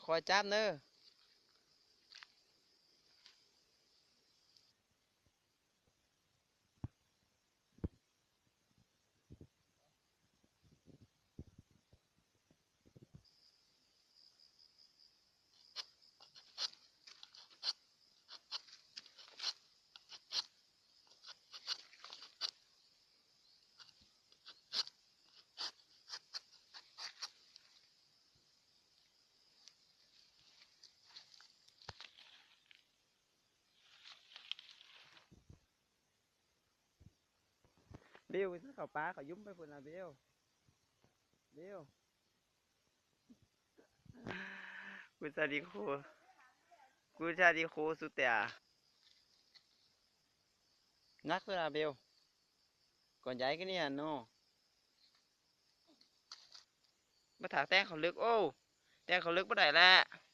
ຄ່ອຍຈັບເດີ. ບິວ ເຂົ້າປ່າເຂົ້າຫຍຸ່ມໄປພຸ້ນລະບິວ. ບິວ ກູຊາດີໂຄ ກູຊາດີໂຄສຸດແຕ່ ໜັກເລີຍລະບິວ ກ່ອນໃຫຍ່ກວ່ານີ້ຫັ້ນເນາະ. ມາຖາກແຕ່ງເຂົ້າເລິກ ໂອ້ ແຕ່ງເຂົ້າເລິກບໍ່ໄດ້ແລ້ວ.